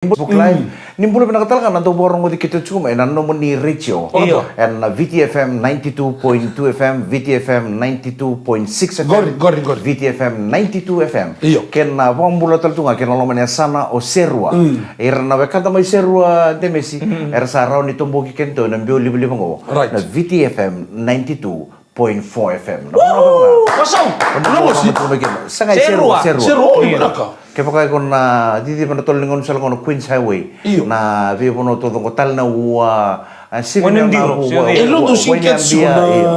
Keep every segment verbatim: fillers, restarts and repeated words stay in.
Facebook Live. Ni bula vinaka tale ga na dau vakarogoci keitou tiko mai na nomuni retio. Io. Ena V T F M ninety-two point two F M, V T F M ninety-two point six F M, Qori, qori, qori. V T F M ninety-two F M. Io. Kei na vakabula tale tu ga kei na loma ni yasana o Serua. Ira na wekada mai Serua, Demesi, era sa rawa ni toboki keitou ena biau livaliva qo. Right. Na V T F M ninety-two point four F M. Woo! Wasau! Sa qai Serua, Serua. Serua, oi, vinaka. Kevaka iko na ciciva na tolo ni gaunisala qo na Queens Highway. Io. Na veivanua taucoko, Talinaua, a, Siviniona, Wainidiro, Vua, Siviniona. Vua, Wainiabia,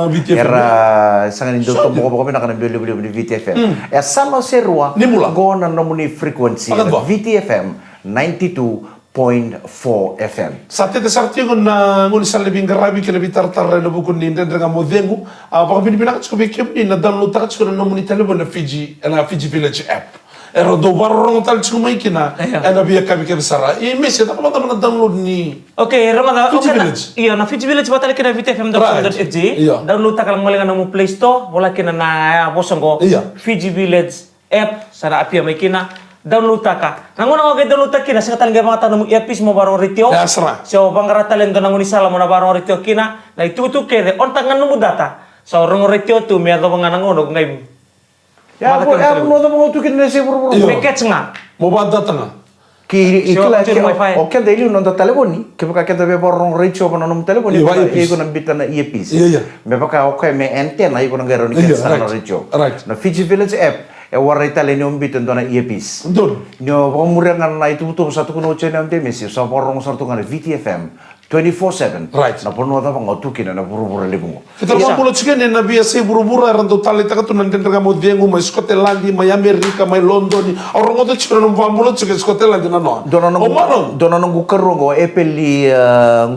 io. Era sega ni dau toboka vakavinaka na biau livaliva ni V T F M. E yasana o Serua, qo na nomuni frequency, V T F M ninety-two point four F M. Sa tete sara tiko na gaunisala ni veiqaravi kei na veitaratara ena vuku ni Dredre Ga Mo Cegu. A, vakavinavinaka tiko vei kemuni na download-taka tiko na nomuni talevoni na Fiji, na Fiji Village app. Era dau vakarorogo tale tiko mai kina ena veiyakavi kece sara. I Mesi, e cava mada na download ni Fiji Village? Io, na Fiji Village vata kei na V T F M dot com dot F J. Io. Download-taka, gole ga na nomu Play Store, vola kina na, a, vosa qo, Fiji Village app, sa na apia mai kina, download-taka. Na gauna o qai download-taka kina, sega tale qai vakayagataka nomu earpiece mo vakarogo retio. Se o vaqara tale e dua na gaunisala mo na vakarogo retio kina, na itukutuku kece, on-taka ga nomu data. Sa o rogo retio tu me yacova ga na gauna o qai. Ia, vou, ia, vou, na cava gau tu kina na yasai vuravura. Io. Me catch ga. Mo vakadata ga. Ki, i kila, o keda e liu na noda talevoni, kevaka keda via vakarorogo retio ena nomu talevoni, iko na biuta na earpiece. Io, io. Me vaka o koya me antenna, iko na qai rawa ni catch-taka na retio. Right. Na Fiji Village app, e warai tale ni o biuta e dua na earpiece. Ni o vakamuria ga na ituvatuva sa tukuna o Jane Demesi, sa vakarorogo sara tu ga na V T F M twenty-four seven. Right. Na vanua cava ga o tu kina ena vuravura levu qo. Keitou vakabula tiko yani ena veiyasai vuravura, era dau taleitaka tu na Dredre Ga Mo Cegu mai Scotland, mai Amerika, mai London. Au rogoca tiko na nomu vakabula tiko e Scotland, na noa. Dua na noqu, dua na noqu karua qo, Epeli, e,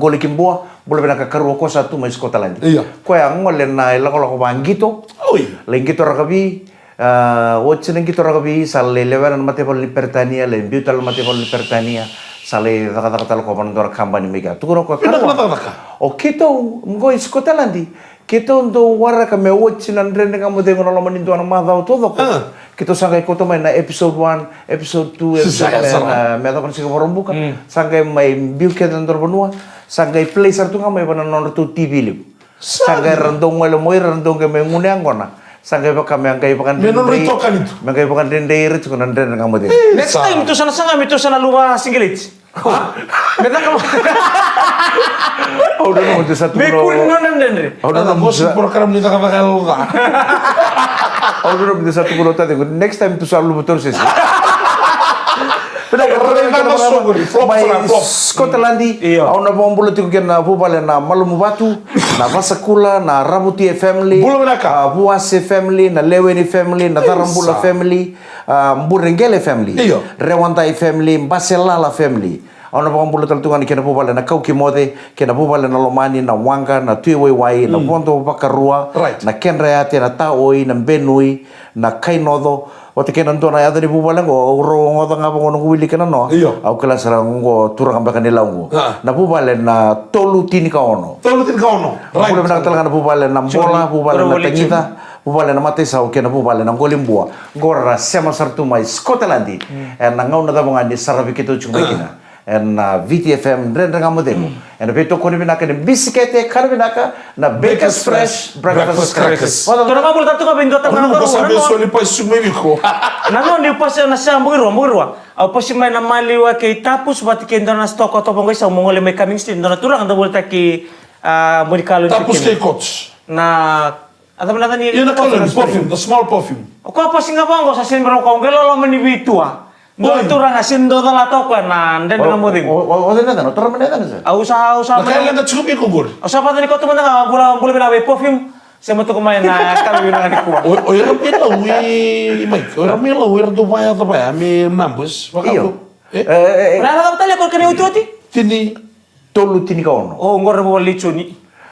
Qoli Kibua, bula vinaka karua, ko sa tu mai Scotland. Io. Koya gole na ilakolako vaqito. Oi. Lai qito rakavi, A, oti na qito rakavi, sa lai lewena na mataivalu ni Peritania, lai biu tale na mataivalu ni Peritania, sa lai cakacaka tale o koya vua na dua na kabani mai kea. Tukuna o koya, vinaka na cakacaka. O keitou qo i Scotland, keitou dau waraka me oti na Dredre Ga Mo Cegu ena loma ni dua na macawa taucoko. A. Keitou sa qai kauta mai na episode one, episode two, episode, me, me yacova na siga Vakaraubuka. Mm. Sa qai mai biu kece ena dua na vanua, sa qai play sara tu ga mai vua na nodratou T V levu. Sa qai ra dau gole mai, ra dau qai mai gunu yaqona. Sa qai vaka me qai vakadredrei. Me qai vakadredrei ira tiko na Dredre Ga Mo Cegu. Next time tou sa na saga me tou sa na luva singlet. Me caka. Au nanuma ni tou sa tukuna. Me kuri na dredre. Au nanuma ni tou sa tukuna o tacegu. Next time tou sa luva torosese. Mai Scotland, au na vakabula tiko kina na vuvale na Malumuvatu, na Vasakula, na Ravutie family, a, Vuase family, na Leweni family, na Carabula family, a, Bureqele family, Rewadai family, Baselala family. Au na vakabula tale tu ga kina vuvale na Kaukimoce, kina vuvale na Lomani, na Waqa, na Tui Waiwai, na Vodo Vakarua, na Kedrayate, na Taoi, na Benui, na Kainoco, vata kei na dua na yaca ni vuvale qo, au rogoca ga vaqo noqu wilika na noa. Io. Au kila sara qo turaga beka ni Lau qo. A. Na vuvale na Tolu Tinikaono. Tolu Tinikaono. Right. Vuvale vinaka tale ga na vuvale na Bola, vuvale na Tagica, vuvale na Mataisau kei na vuvale na Qolibua. Qo ra sema sara tu mai Scotland. Mm. Ena gauna cava ga ni saravi keitou tiko mai kina. Ena, a, V T F M Dredre Ga Mo Cegu. Mm. Ena veitokoni vinaka ni bisikete, kana vinaka, na Bakers Fresh Breakfast Crackers. Tou na vakabula tale tu ga vei dua tale na noqu karua. Na noa niu pasi na sa Bukirua, Bukirua. Au pasi mai na maliwa kei Tapus vata kei dua na sitoa ko tovo qo i sau mo gole mai Cumming Street, dua na turaga dau volitaki, a, Bunikalo ni Tapus kei Courts. Na A cava na yaca ni perfume, the small perfume. O koya pasi ga vaqo sa sega ni rawa, o koya qai loloma ni veitua. Dua na turaga sega ni dau calata o koya na Dredre Ga Mo Cegu. O, o, o, o cei na yacana? O tara mai na yacana sa? Au sa, au sa mai. Na ka e leqa tiko vei iko qori. Au sa vata ni kauta mada ga bula, bula vinaka vei perfume. Se mo tuku mai na ka vinaka nikua. O, o ira mai Lau i, i Mike. O ira mai Lau, o ira dau vakayaco vaya me numbers. Io. E? E, e, e. Na yaca cava tale o koya kena iotioti? Tini. Tolu tinikaono. O, qori na vuvale nei Joni.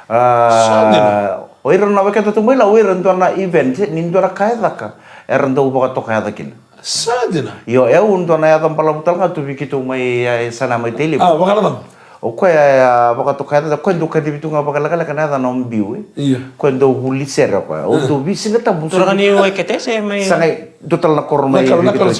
A, o ira na wekada tu mai Lau, o ira dua na event, ni dua na ka e caka, era dau vakatokayaca kina. Sa dina. Io, e au dua na yaca balavu tale ga tu vei keitou mai, e, yasana mai Tailevu. A, vakana cava? O koya, e, a, vakatokayaca, o koya dau kacivi tu ga vakalekaleka na yaca na Obiu, e. Io. O koya dau vuli sere o koya. O dau veisiga tabu. Turaga ni Waikete se mai. Sa qai dua tale na koro mai vei keitou.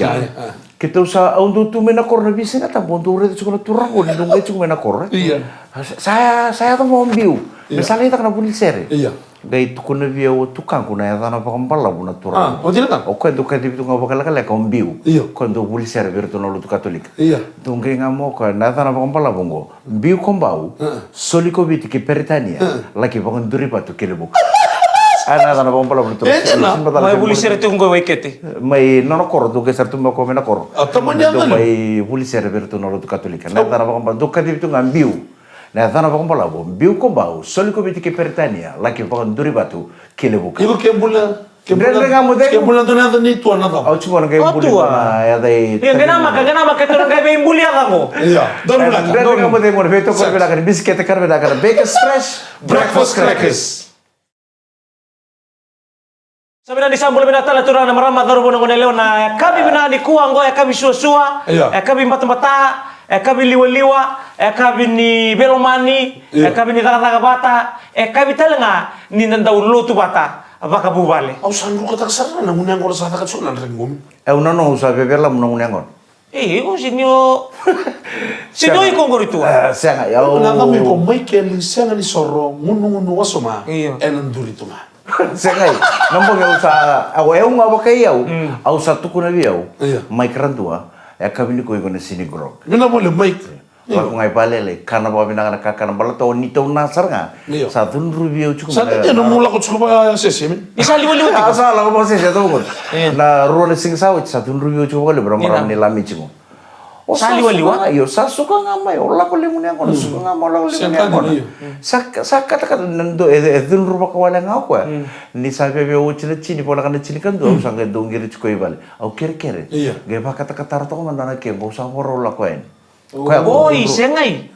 Keitou sa, au dau tu mai na koro na veisiga tabu, au dau raica tiko na turaga ni dau qai tiko mai na koro, e? Ia. Sa, sa, sa yaco mai o Biu. Ia. Me sa lai caka na vuli sere. Ia. Qai tukuna vei au o tukaqu na yacana vakabalavu na turaga. A, o cei na ka? O koya dau kacivi tu ga vakalekaleka o Biu. Ia. O koya dau vuli sere vei iratou na lotu Katolika. Ia. Dau qai ga mai o koya na yacana vakabalavu oqo. Biu ko Bau, soli ko Viti ki Peritania, laki vakaduri vatu ki Levuka. A, na yacana vakabalavu na turaga. E, na. Mai vuli sere tu qo i Waikete. Mai nona koro, dau qai sara tu mai o koya mai na koro. A, tamani. Dau mai vuli sere vei iratou na lotu Katolika. Na yacana vakabalavu, dau kacivi tu ga Biu. Na yacana vakabalavu, Biu ko Bau, soli ko Viti ki Peritania, laki vakaduri vatu ki Levuka. Iko ke bula, ke bula, dredre ga mo cegu. Ke bula dua na yaca ni tua na cava? Au tiko na qai buli tua na yaca i. Ia, qai namaka, qai namaka, tou na qai veibuli yaca qo. Ia, donu vinaka. Dredre ga mo cegu, na veitokoni vinaka ni bisikete, kara vinaka na Bakers Fresh Breakfast Crackers. Sa vinaka ni sa bula vinaka tale na turaga na marama, cauravou, na goneyalewa, na yakavi vinaka nikua qo, yakavi suasua, ia, yakavi batabata, yakavi liwaliwa, yakavi ni veilomani, ia, yakavi ni cakacaka vata, yakavi tale ga ni da dau lotu vata vakavuvale. Au sa drukataka sara na gunu yaqona sa caka tiko na draki qo. Au nanuma au sa vevelamu na gunu yaqona. E, iko sini o. Sini o iko qori tu. E, sega, au. Na cava iko mai keli sega ni soro, gunugunu wasoma. Io. Ena duri tu ga. Sega, na bogi au sa, au, au ga vakai au, mm, au sa tukuna vei au. Io. Mike Radua, e yakavi nikua iko na sini grog. Vinaka vakalevu Mike. Lako ga i vale, lai kana vakavinaka na kakana baleta o neitou na sara ga. Io. Sa cudruvi au tiko. Sa dede na nomu lako tiko vakasese, me. Ni sa liwaliwa tiko. A, sa lako vakasese, sa tovo. Io. Na rua na siga sa oti, sa cudruvi au tiko vakalevu, na marama ni Lami tiko. O sa liwaliwa? Io, sa suka ga mai, o lako levu ni yaqona, mm, suka ga mai, o lako levu ni yaqona. Io. Sa, sa katakata, na dua, e, e cudru vakawale ga o koya. Mm. Ni sa viavia oti na tini, voleka na tini ka dua, au sa qai dau qiri tiko i vale. Au kerekere. Io. Qai vakatakatara toka mada na ke, qo au sa vakarau lako yani. Oi, segai.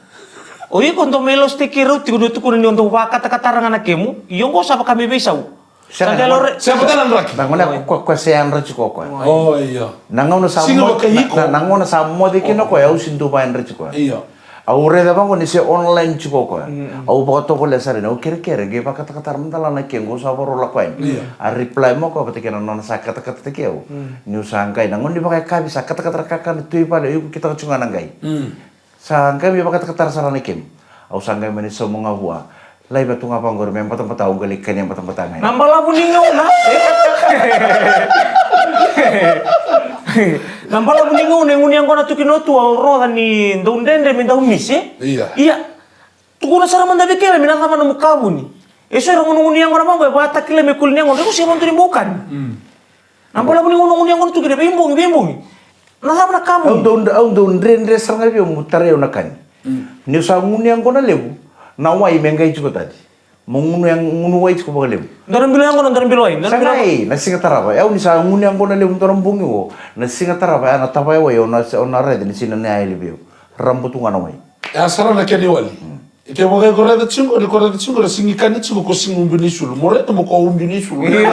O iko dau mai lositaki rau tiko ni o tukuna ni o dau vakatakatara ga na kemu. Io, qo sa vaka me veisau. Sa qai lore. Se vata na draki. Na gauna ko, ko, ko se yadra tiko o koya. Oi, io. Na gauna sa mo-, na, na gauna sa moce kina o koya, au se dau vayadra tiko. Io. Au raica vaqo ni se online tiko o koya. Mm, mm. Au vakatovolea sara ni au kerekere, qai vakatakatara mada la na ke, qo sa vakarau lako yani. Io. A reply mai o koya vata kei na nona sa katakatataki au. Mm. Niu sa qai, na gauna ni vakayakavi sa katakata na kakana tu i vale, au iko kitaka tiko ga na qai. Mm. Sa qai mai vakatakatara sara na kemu. Au sa qai mai ni sauma ga vua. Laiva tu ga vaqori me batabata, au qai lai kania batabata ga. Na balavu ni gauna. Na balavu ni gauna, e gunu yaqona tu kina o tua, au rogoca ni dau dredre me dau misi. Ia. Ia. Tukuna sara mada vei kemuni, na cava nomu ka vuni? E so era gunugunu yaqona vaqo, e vakatakila me kuli ni yaqona, iko se vadua ni bau kani. Mm. Na balavu ni gauna, gunu yaqona tu kina, veibogi, veibogi. Na cava na ka vuni? Au dau, au dau dredre sara ga vei au mo tarai au na kani. Mm. Niu sa gunu yaqona levu, na wai me qai tiko tale. Mo gunu ya-, gunu wai tiko vakalevu. Dua na bilo yaqona, dua na bilo wai, dua na bilo. Sa qai, na siga tarava. Au ni sa gunu yaqona levu dua na bogi qo, na siga tarava, ya na tavaya wai, au na, au na raica ni sega ni na yali vei au. Raba tu ga na wai. Ya sara na kena iwali. Mm. Kevaka iko raica tiko, ni ko raica tiko, ra sega ni kani tiko, ko sega ni ubi ni sulu. Mo raica mo ko ubi ni sulu. Io.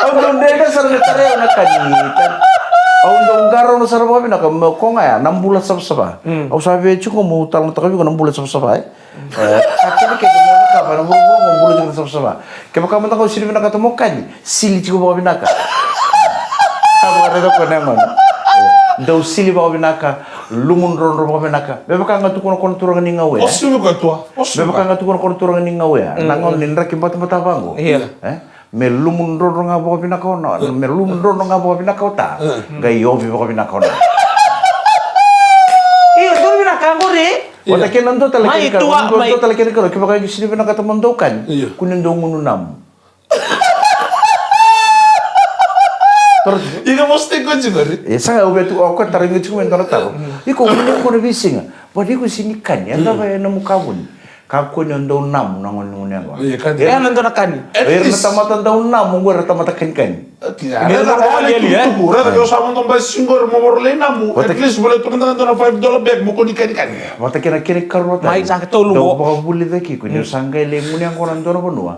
Au dau dredre sara me tarai au na kani. Au dau qarauna sara vakavinaka, me ko ga ya, na bula savasava. Mm. Au sa via tiko mo talanoataka vei iko na bula savasava, e? E, sa kece kece mo cakava, na vuravura mo bula tiko na savasava. Kevaka mada ga o sili vinakata mo kani, sili tiko vakavinaka. Sa vakaraica koya na yagona. Dau sili vakavinaka, lumu drodro vakavinaka. Me vaka ga tukuna ko na turaga ni Gauea. O sili koya tua. O sili. Me vaka ga tukuna ko na turaga ni Gauea. Mm. Na gauna ni draki batabata vaqo. Io. E? Me lumu drodro ga vakavinaka o na, me lumu drodro ga vakavinaka o ta. Mm. Qai ovi vakavinaka o na. Io, dua vinaka qori. Io. Vata kei na dua tale kena ikarua, dua tale kena ikarua, kevaka o sili vinakata mo dau kani. Io. Kua ni dau gunu namu. Iko mo stay ko tiko ri. E, sa ga au via tu, au ka tarogi tiko mai dua na taro. Mm. Iko gunu yaqona veisiga. Vata iko sega ni kani, a cava e nomu ka vuni? Kakua ni o dau namu na gauna ni gunu yaqona. Io, kani. E, na dua na kani. At least. Ira na tamata dau namu, qo ira na tamata kanikani. Ati, a, ni raica, raica, raica, tukutuku, raica, ke o sa vodo bai siga qori mo varo lai namu, at least vale tu mada ga dua na five dollar bag mo kua ni kanikani. Vata kei na kena ikarua tale. Mai sa ke tolu. Dau vakavulica kiko, ni o sa qai lai gunu yaqona dua na vanua.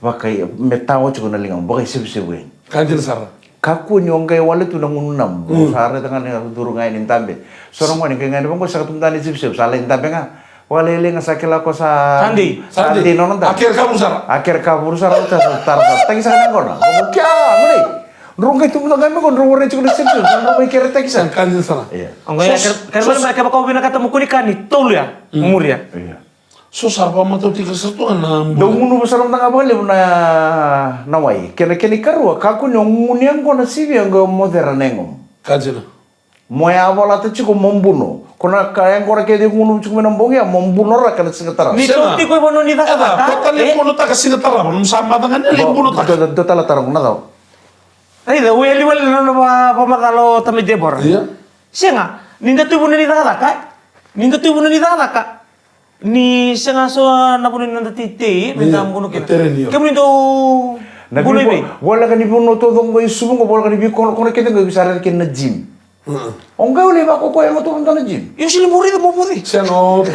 Vaka me tawa tiko na ligamu, vakaisevusevu yani. Ka dina sara. Kakua ni o qai wale tu na gunu namu. Mm. Sa raica ga ni curu ga yani dabe. So na gone qai ga yani vaqo, sa ka tu mada na isevusevu, sa lai dabe ga. Vakalailai ga sa kila ko sa. Sa dei. Sa dei nona dabe. A kere ka vuru sara. A kere ka vuru sara, sa tara sa. Tagi saka na yaqona. Vaqo kea, gone. Drau qai tubu na qai me ko drau warai tiko na same same. Sa drau mai keretaki sa. Sa ka dina sara. Ia. Oqo ia, so, kere, kere so, mai kevaka o vinakata mo kua ni ka ni tolu ya. Mm. Muria. Ia. So sa vakamatau tiko sara tu ga na bula. Dau gunuva sara mada ga vakalevu na, na wai. Kena, kena ikarua, kakua ni o gunu yaqona sivia qo o mocera na yagomu. Ka dina. Mo ya volata tiko mo buno. Ko na ka yaqona kece gunuva tiko mai na bogi ya, mo buno raka na siga tarava. Ni tou tiko e vanua ni cakacaka. Eda, ko tale e? Bunotaka siga tarava, nomu sa maca ga ni lai bunotaka. Dua, dua, dua tale tara qo na cava. Raica, o yali wale na nona va-, vakamacala o tamai Debora. Ia. Sega, ni da tu i vanua ni cakacaka. Ni da tu i vanua ni cakacaka. Ni sega so na vanua ni noda teitei, me da buno kina. Ia, tereni, io. Kemuni dau buno i vei? Voleka ni vanua taucoko qo i Suva qo, voleka ni veikonakona kece qo, sa raica kina na gym. Mm. O qai o lai vakakoya yago tu mada na gym. Io, sili bau raica mo vuci. Sega o tu.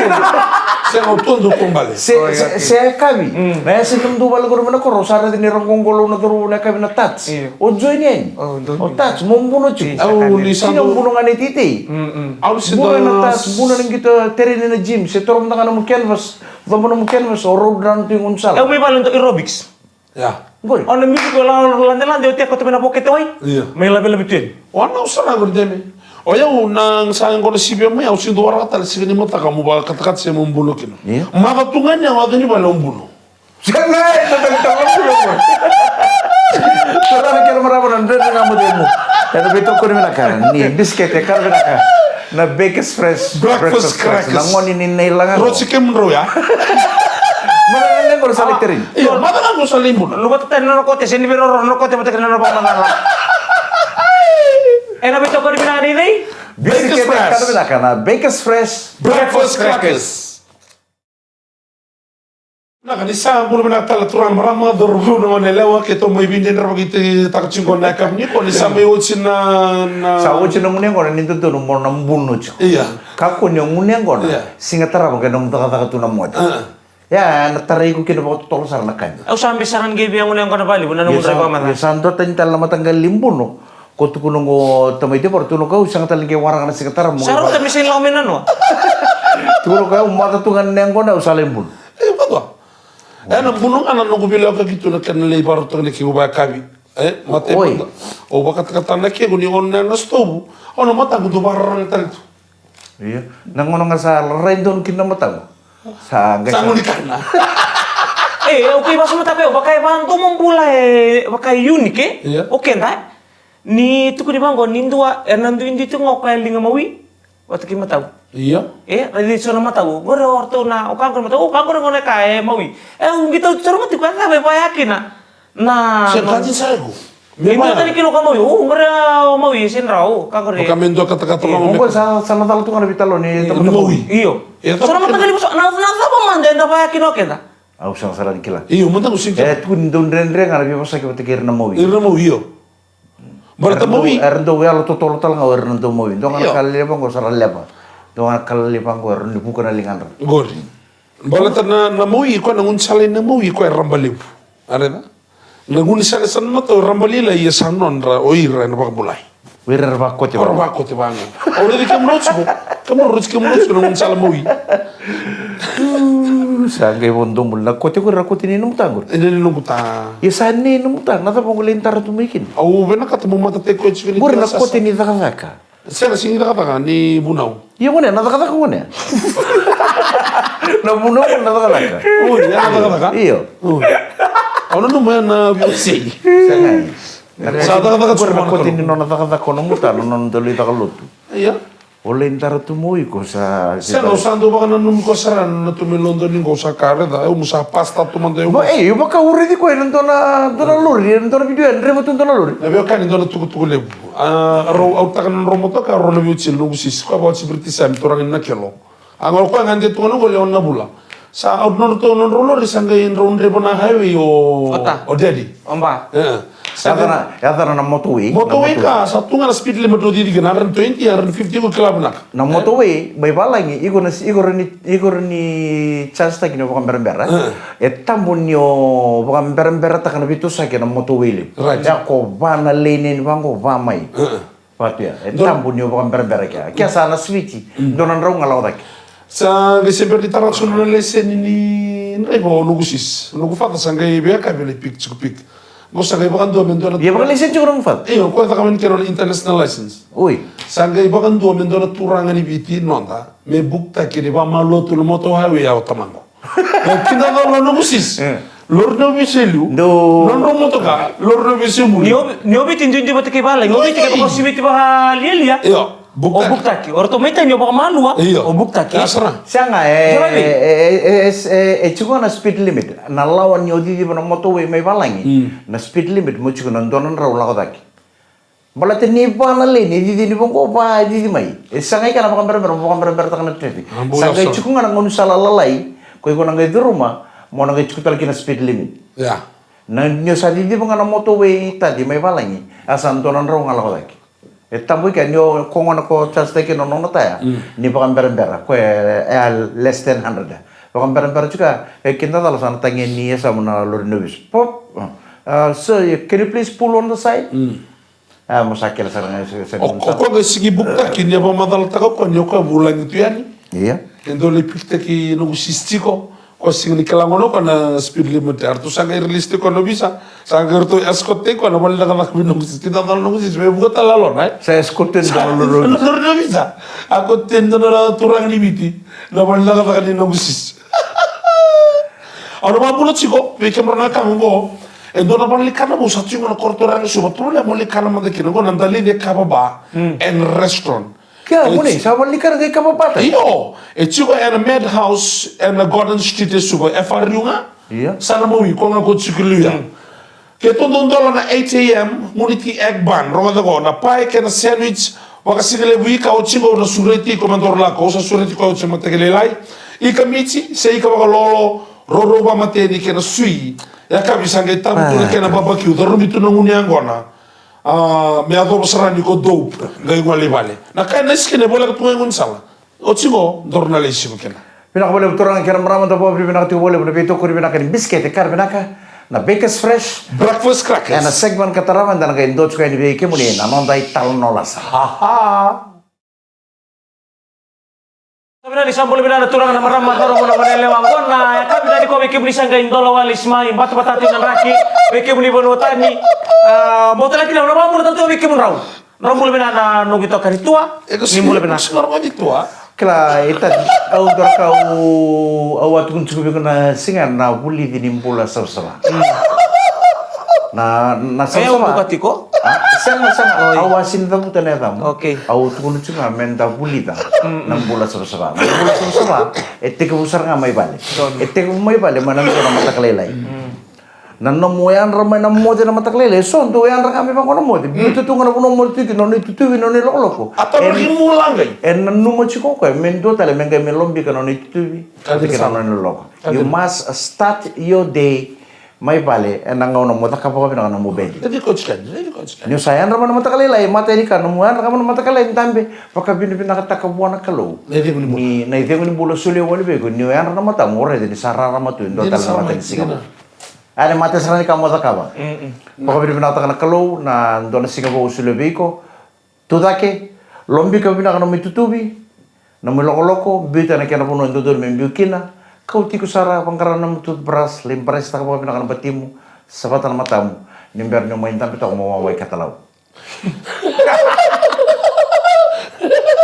Sega o tu dau tu bale. Se, se, se yakavi. Mm. Na yasa ni nomudou vale qori mai na koro, sa raica ni ra qo qo lau na cauravou na yakavi na touch. Io. O join yani. O, dou join. O touch, mo buno tiko. Io, au ni sa dau buno ga na iteitei. Mm, mm. Au ni sa dau buno na touch, buno na qito tereni na gym. Se toro mada ga nomu canvas. Coba nomu canvas, o road run tu i gaunisala. Au mai vale dau aerobics. Ia. Qori. O na music o la, o ladelade, o tea koto mai na vokete wai. Ia. Mai lavelavi tu yani. O na au sara qori deme. O yau na sa qona sivia mai, au sega ni dau waraka tale siga ni mataka mo vakatakata se mo buno kina. Ia. Maca tu ga ni au yaco ni vale au buno. Sega, e, na talitala buno. Tara na kena marama na dredre ga mo cemu. Ena veitokoni vinaka. Ni bisikete, kara vinaka. Na Bakers Fresh Breakfast Crackers. Na gone ni Nailaga. Roti kemudrau ya. Maca ga qo sa lai tereni. Io, maca ga qo sa lai buno. Luvata tani na nona kote, sega ni veiroro na nona kote vata kei na nona vakamacala. Ena veitokoni vinaka ni cei? Bakers Fresh. Bisikete, kara vinaka na Bakers Fresh Breakfast Crackers. Vinaka, ni sa bula vinaka tale turaga, marama, cauravou, na gone yalewa, keitou mai veidredrevaki tiko qo na yakavi nikua, ni sa mai oti na, na. Sa oti na gunu yaqona ni dodonu mo na buno tiko. Ia. Kakua ni o gunu yaqona. Ia. Siga tarava qai nomu cakacaka tu na moce. A. Ia, na tarai iko kina vakatotolo sara na ka ni. Au sa bese sara ni qai via gunu yaqona vakalevu na nomu draiva mada. Ia sa, ia sa dua tani tale na mataqali buno. Ko tukuna qo tamai Debora, tukuna o kau, sega tale ni qai waraka na siga tarava. Sa rauta me sega ni lako mai nanoa. Tukuna o kau, maca tu ga na yaqona, au sa lai buno. E, vata. E, na buno ga na noqu veilakoyaki tu na kena lai vakarautaka na kequ vakayakavi. E, mate mada. Au vakatakata na kequ ni o na, na sitovu. O na mataqu dau vakararaga tale tu. Ia. Na gauna ga sa rai donu kina na mataqu. Sa qai sa gunu kana. E, au kei vakasamataka, vaka e vakadomobula e, vaka e unique, e? Ia. O keda. Ni tukuni vaqo, ni dua, era na duidui tu ga o koya e liga mawi vata kei matau. Ia. E, raici so na matau. Qori o ratou na, o ka qori matau, o ka qori gona ka e mawi. E, au qai tau tu sara ga tiko, e cava e vaya kina. Na, se na kati sa iko. Me dua tani kina o ka mawi, o, qori o mawi, e sega ni rawa, o ka qori. O ka me dua katakata. Ia, o qori sa, sa na cala tu ga na veitaloni, e, mawi. Io. E, so na mataqali vosa, na, na cava mada eda vaya kina o keda. Au sega sara ni kila. Io, mada au sega ni kila. E, tukuni dau dredre ga na veivosaki vata kei ira na mawi. Ira na mawi, io. Baleta mawi. Era dau yalo totolo tale ga o ira na dau mawi. Dua ga na ka lelevu qo sa ra leva. Dua ga na ka lelevu qo era ni vuka na ligadra. Qori. Baleta na, na mawi, koya na gaunisala ni mawi, koya e raba levu. A raica? Na gaunisala sa na matau e raba lailai, ia sa nodra o ira ena vakabulai. O ira era vakote. O ira vakote vaqo. Au raici kemudrau tiko. Kemudrau raici kemudrau tiko na gaunisala mawi. Sa qai vodo bula na kote qori, na kote ni nomu ta qori. E, ni noqu ta. Ia sa ni nomu ta, na cava qo lai dara tu mai kina? Au vinakata mo matataki koya tiko ni. Qori na kote ni cakacaka. Sega, sega ni cakacaka, ni vunau. Io, gone, na cakacaka gone. Na vunau, na cakacaka. Oi, ya na cakacaka? Io. Oi. Au nanuma ya na vosei. Sega. Sa cakacaka, qori na kote ni nona cakacaka, o nomu ta, na nona dau lai caka lotu. Ia. O lai dara tu mo iko sa. Sega, au sa dau vakananumi koya sara na tu mai Lodoni qo, sa ka raica, au mo sa pasta tu mada au. Ei, au vaka au raici koya ena dua na, dua na lori, ena dua na video, e draiva tu dua na lori. Na veiwekani, dua na tukutuku levu. A, rau autaka na nodrau motoka, rau na veiwatini, noqu sisi. Koya vaka o Sibiriti Sami, turaga ni Nakelo. A, qo koya ga de tu ga na qo lewe na vula. Sa out nodratou, nodrau lori, sa qai drau draiva na highway o, o daddy. O ba. E. Sa yacana, yacana na motorway. Motorway ka, sa tu ga na speed limit drau cici kina, hundred twenty, hundred fifty, iko kila vinaka. Na motorway, mai valagi, iko na, iko rawa ni, iko rawa ni charge-taki ni vakaberabera. E. E tabu ni o vakaberaberataka na veitosoyaki ena motorway levu. Right. Ia ko va na lane yani vaqo, va mai. E. Vatu ya. E tabu ni o vakaberabera kea. Kea sa na switch. Mm. Dua na drau ga lako cake. Sa qai se bera ni tara tiko na leseni ni draiva o noqu sis. Noqu father sa qai veiyakavi lai pick tiko, pick. Qo sa qai vakadua me dua na... Ia, vakalaiseni tiko na nomu father. Io, ko e caka mai ni kena international license. Oi. Sa qai vakadua me dua na turaga ni Viti noda me buktaki ni vakamalua tu na motor highway ya o tamaqu. E kidacala na noqu sis. E. Lori na ovisa e liu. Dou. Nodrau motoka, lori na ovisa e muri. Ni o-, ni o Viti duidui vata kei valagi, o Viti kei vakasiviti vakalialia. Io. O buktaki. Buktaki. O ratou mai tani o vakamalua. Io. O buktaki. Ia sara. Sega, e, Sega, e, e, e, e, e tiko na speed limit. Na lawa ni o ciciva na motorway mai valagi. Mm. Na speed limit mo tiko na dua na drau lako cake. Baleta ni va na lane, e cici ni vaqo, va e cici mai. E sega i kena vakaberabera, mo vakaberaberataka na traffic. Ah, bula. Sa qai so. Tiko ga na gaunisala lalai, ko iko na qai curuma, mo na qai tiko tale kina speed limit. Ia. Na, ni o sa ciciva ga na motorway tadi mai valagi, a sa dua na drau ga lako cake. E tabu i kea ni o kogona ko charge taki na nona taya, mm, ni vakaberabera, ko e, e a less than hundred. Vakaberabera tiko, e kidacala sa na tagia ni e sa mo na lori na ovisa. Pop. Uh, sir, can you please pull on the side? Mm. A, mo sa kele sara ga, sa, sa... O, o koya qai sigi buktaki, ni a vakamacalataka o koya ni o koya vulagi tu yani. Ia. E dua lai pikitaki noqu sis tiko, koya sigi ni kila gona o koya na speed limit, eratou sa qai release tiko na ovisa, sa qai ratou escort tiko na vale ni cakacaka vei noqu sis, kidacala noqu sis, me vuka tale na lona, e? Sa escort tiko na lori na ovisa. Sa lori na ovisa. A ko tiko na turaga ni Viti, na vale ni cakacaka ni noqu sis. Au na vakabula tiko vei kemudrau na ka qo. E dua na valenikana vou sa tiko na korotoraga e Suva, turaga, valenikana mada kina qo na Dalice Kava Bar, mm, and Restaurant. Kea, e, gone, sa valenikana qai kava ba tale. Io, e tiko ena Madhouse ena Gordon Street e Suva, e fariu ga. Ia. Sa na mawi, ko ga ko tiko liu ya. Mm. Keitou dau dola na eight a.m. Gunu ti egg bun, rogoca qo, na pae kei na sandwich, vakasigalevu ika. Oti qo au na sureti iko me daru lako, au sa sureti koya oti, mataqali lailai. Ika miti se ika vakalolo, rourou vakamateni kei na sui. Yakavi sa qai tabu tu na kena babakiu, curumi tu na gunu yaqona. A, me yacova sara ni ko dope, qai gole i vale. Na ka e nasi kina e voleka tu ga i gaunisala. Oti qo, daru na lai siko kina. Vinaka vakalevu turaga kei na marama, da vakavinavinaka tiko vakalevu na veitokoni vinaka ni bisikete, ka ra vinaka na Bakers Fresh. Breakfast crackers. Ena segment ka tarava, eda na qai dua tiko yani vei kemuni na noda italanoa lasa. Ha, ha. Sa vinaka ni sa bula vinaka na turaga, na marama, na cauravou, na goneyalewa, qo na yakavi, vinaka ni ko vei kemuni sa qai dola wale, sa mai batabata tiko na draki vei kemuni vanua tani. A, bau tale kina, na vakabula tale tu vei kemudrau. Drau bula vinaka na noqu itokani Tua. E, ko ni bula vinaka. Sega, sega, rogoci Tua. Kila, e tani, au dua na ka au, au a tukuna tiko vei iko na siga, na vulici ni bula savasava. Mm. Na, na savasava. E, au buka tiko? A, sega, sega. Oi. Au a sini cavuta na yacamu. Okay. Au tukuna tiko ga me da vulica, mm, mm, na bula savasava. Na bula savasava, e tekivu sara ga mai vale. Donu. E tekivu mai vale, mai na dua na mataka lailai. Mm. Na nomu yadra mai na moce na mataka lailai, e so dau yadra ga mai vaqo na moce. Mm. Biuta tu ga na vanua moce tu kina, nona itutuvi, nona ilokoloko. A tara ki bula qai. E nanuma tiko o koya me dua tale me qai me lobika nona itutuvi. Ka dina sara. Kei na nona iloloko. Ka dina. You must start your day mai vale, ena gauna mo cakava vakavinaka na nomu bedi. E vei koya tiko yani, e vei koya tiko yani. Ni o sa yadra mai na mataka lailai, matai ni ka, nomu yadra ga mai na mataka lailai, dabe, vakavinavinakataka vua na Kalou. Na icegu ni bula. Ni, na icegu ni bula solia wale vei iko, ni o yadra na matamu, o raica ni sa rarama tu e dua tale na matanisiga. Dina sara mai, dina. A, ni matai sara ni ka mo cakava. Mm-mm. Vakavinavinakataka na Kalou na dua na siga vou solia vei iko. Tucake, lobika vinaka nomu itutuvi, nomu ilokoloko, biuta na kena vanua e dodonu me biu kina, kau tiko sara, vaqara nomu toothbrush, lai brush taka vakavinaka na batimu, savata na matamu, ni bera ni o mai dabe toka mo wawa i Katalau.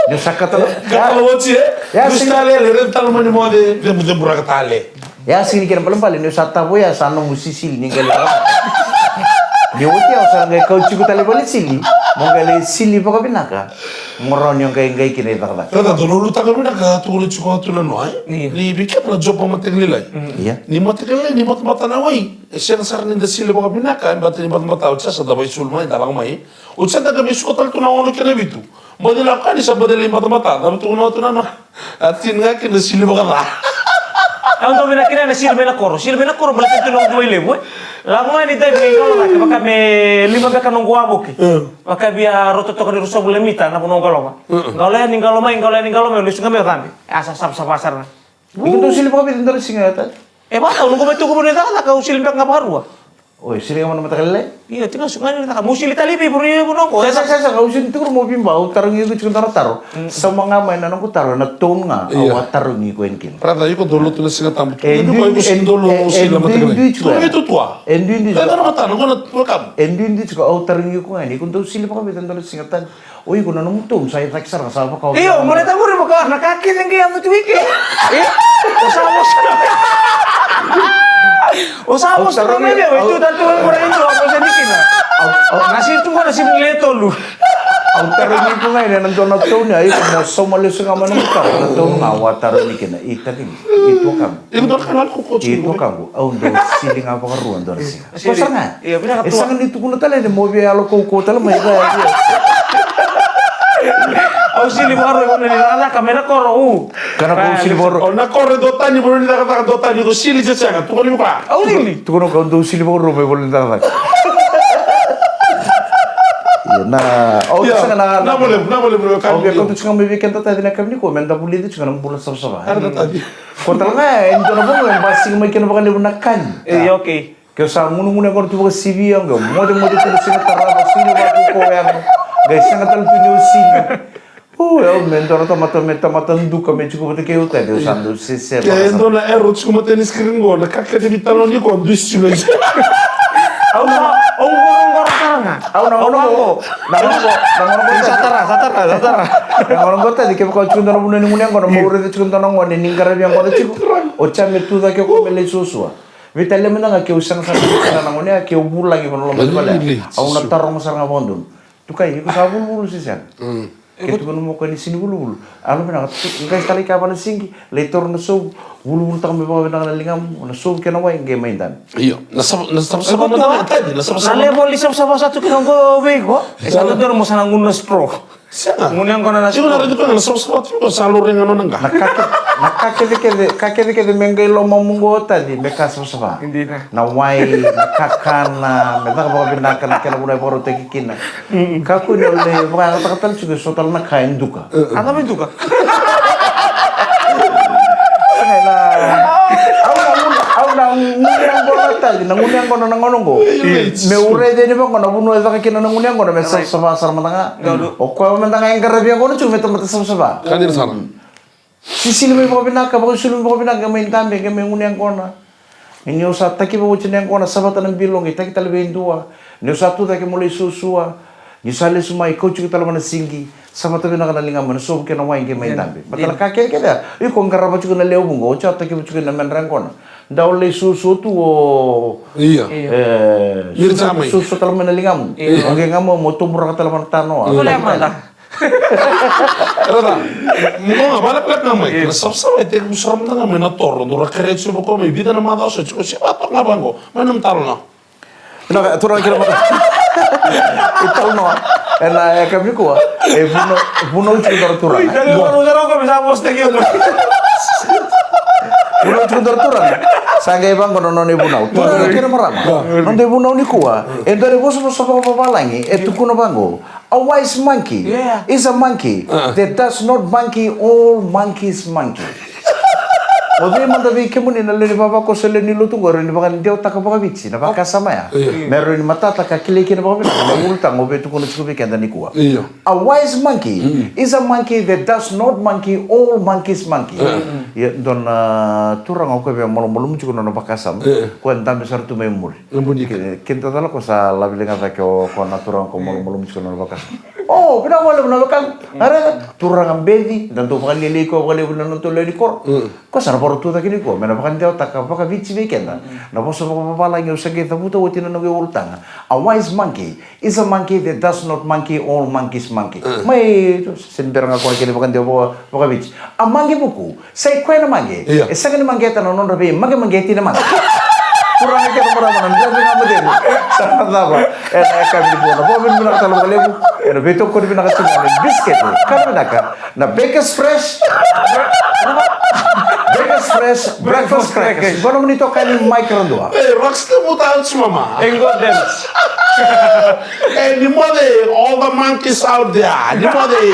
Ni sa kata na... Katalau oti, e? Ya, sega. Tale, le, raica tale mai ni moce, cebuceburaka tale. Ya, sega ni kena balebale, ni o sa tavo ya, sa nomu sisili ni qai lai. Ni oti ya, o sa qai kau tiko tale vale sili, mo qai lai sili vakavinaka. Mo rawa ni o qai, qai kina i cakacaka. Raica, dou lulutaka vinaka, tukuna tiko tu na noa, e? Io. Ni vei keda na job mataqali lailai. Mm. Ia. Ni mataqali lailai, ni batabata na wai. E sega sara ni da sili vakavinaka, e bata ni batabata, oti sa da vaisulu mai, da lako mai. Oti sa da qai mai suka tale tu na ono kei na vitu. Baci lako yani sa baci lai batabata, da tukuna tu na noa. A tini ga kina sili vakaca. Au dau vinaka kina na sili mai na koro. Sili mai na koro, baleta tu na uciwai levu, e. Lako ga ni daivi qai qalo cake, vaka me lima beka noqu wavoki. Mm. Vaka via rauta toka ni ruasagavulu na mita na vanua qalo ga. Mm. Qalo yani, qalo mai, qalo yani, qalo mai, lesu ga mai o cabe. A sa savasava sara ga. Iko dau sili vakavica dua na siga tale? E vaka, au noqu mai tuku vanua e cakacaka, au sili beka ga vakarua. Oi, sili ga mai na mataka lailai. Io, tiko su ga ni caka. Mo sili tale vei, vuri vunau qo. Sa, sa, sa, sa, au sili tiko mo veiba, au tarogi iko tiko dua na taro. Mm. Sauma ga mai na noqu taro, na tone ga, au a tarogi iko yani kina. Brother, iko dau lotu na Siga Tabu. E duidui, e duidui tiko. E duidui tiko. E duidui tiko, au tarogi iko yani, iko dau sili vakavica dua na siga tani. O iko na nomu tone sa i cake sara ga sa vaka o. Io, mo na tavuri vaka na ka kece qai yaco tu i ke. E? O sa vosa. O sa vosa na me vei tu ta tu mo na i tu a vosa ni kina. Na si tu ko na si ni le tolu. Au tarogi iko ga ena dua na tone, a iko mo sauma lesu ga mai na nomu taro, na tone ga au a tarogi kina. I tarogi. I tuakaqu. I tuakaqu, au dau sili ga vakarua dua na siga. Ko sara ga. E sega ni tukuna tale ni mo via yalo kaukaua tale mai. Au sili vakarua, au na ni cakacaka mai na koro, u. Kana ko sili vakarua. O na koro e dua tani, vanua ni cakacaka dua tani, ko sili se sega, tukuna vei koya. Au sili. Tukuna ko dau sili vakarua mai vanua ni cakacaka. Ia, na, au sega na, na vole, na vole, vole, au via kauta tiko ga mai vei keda taci na yakavi nikua, me da vulica tiko ga na bula savasava. Era na taci. Ko tale ga e dua na vanua e basika mai kina vakalevu na kani. E, okay. Ke o sa gunugunu yaqona tu vakasivia, qai mocemoce tu na siga tarava, sili vakaukauwa yago, qai sega tale tu ni o sili. O, au me dua na tamata, me tamata duka me tiko vata kei au taci, au sa dau seseva. Ke dua na arrow tiko matai ni screen qo, na ka kece vei talo ni ko dusi tiko. Au sa, au qoroqoro sara ga. Au na qoroqoro, na qoroqoro, na qoroqoro. Sa tara, sa tara, sa tara. Na qoroqoro taci, kevaka o tiko dua na vanua ni gunu yaqona, mo raica tiko dua na gone ni qaravi yaqona tiko. O ca me tu cake ko me lai suasua. Veitalia mada ga keu sega sara ga na gone ya, keu vulagi ko na loma ni vale. Au na taroga sara ga vakadonu. Tukai, iko sa vuluvulu se sega? Ke tukuna mo koya ni sini vuluvulu. Alo vinaka, qai talai ka vana sigi, lai toro na sovu, vuluvulutaka mai vakavinaka na ligamu, na sovu kei na wai, qai mai dabe. Io, na sava, na savasava mada na taci, na savasava. Na level ni savasava sa tu kina qo vei iko. E sa dodonu mo sa na gunu na straw. Sega. Gunu yaqona na straw. Iko na raica koya na savasava tu iko sa lori ga nona qa. Na ka ke, na ka kecekece, ka kecekece me qai lomamu qo taci, me ka savasava. Dina. Na wai, na kakana, me caka vakavinaka na kena vanua e vakarautaki kina. Kakua ni o lai vakayagataka tale tiko e so tale na ka e duka. A cava e duka? Au na gunu, au na gunu yaqona tale, na gunu yaqona na gauna oqo. Me u raica yani vaqo na vanua e caka kina na gunu yaqona me savasava sara mada ga. O koya mada ga e qaravi yaqona tiko me tamata savasava. Ka dina sara. Sisili mai vakavinaka, vakaisulu mai vakavinaka, qai mai dabe, qai mai gunu yaqona. Ni o sa takiva oti na yaqona, savata na bilo, qai taki tale vei dua. Ni o sa tu cake mo lai suasua. Ni o sa lesu mai, kauti iko tale vana sigi. Savata vinaka na ligamu, na sovu kei na wai, qai mai dabe. Baleta na ka kecekece ya, iko qarava tiko na lewe vuqa, oti o takiva tiko na medra yaqona. Dau lai suasua tu o. Ia. E, suasua tale mai na ligamu. O qai ga mo, mo toburaka tale vana tanoa. Raica, mo ga vakalekaleka ga mai. Na savasava e tekivu sara mada ga mai na toro, dou ra kerea tiko vaqo mai vica na macawa sa tiko se vatoka ga vaqo. Mai na matalo na. Vinaka, turaga kei na marama. Italanoa ena yakavi nikua. E vunau, vunau tiko dua na turaga. Vunau tiko dua na turaga. Sa qai vaqo na nona ivunau. Turaga kei na marama. Noda ivunau nikua. E dua na ivosavosa vakavavalagi. E tukuna vaqo. A wise monkey is a monkey that does not monkey all monkeys monkey. O cei mada vei kemuni na lewe ni vavakoso, lewe ni lotu qo, e rawa ni vakadewataka vakaviti na vakasama ya. Me rawa ni matata ka kilai kina vakavinaka na ulutaga au via tukuna tiko vei keda nikua. A wise monkey is a monkey that does not monkey all monkeys monkey. Ia, dua na turaga o koya via malumalumu tiko na nona vakasama. Koya dabe sara tu mai muri. Keda cala ko sa lavi liga cake o koya na turaga ko malumalumu tiko na nona vakasama. O, vinaka vakalevu na wekaqu. A raica, turaga beci, da dau vakalialiai koya vakalevu na nodatou lewe ni koro. Ko sa na vakarau tu cake nikua me na vakadewataka vakaviti vei keda na vosa vakavavalagi au sa qai cavuta oti na noqu iulutaga. A wise monkey is a monkey that does not monkey all monkeys monkey. Mai, se ni bera ga koya kena vakadewa vakaviti. A maqe vuku. Sa i koya na maqe. E sega ni maqeta na nodra veimagemageti na maqe. Turaga kei na marama, na dredre ga mo cegu. Sa na cava ena yakavi nikua. Na vakavinavinaka tale vakalevu ena veitokoni vinaka tiko ni bisikete. Kana vinaka na Bakers Fresh. Bakers Fresh breakfast crackers. Qo nomuni itokani Mike Radua. Hey, Rockstar, muta out mama. Hey, go dance. Hey, ni moce, all the monkeys out there. Ni moce.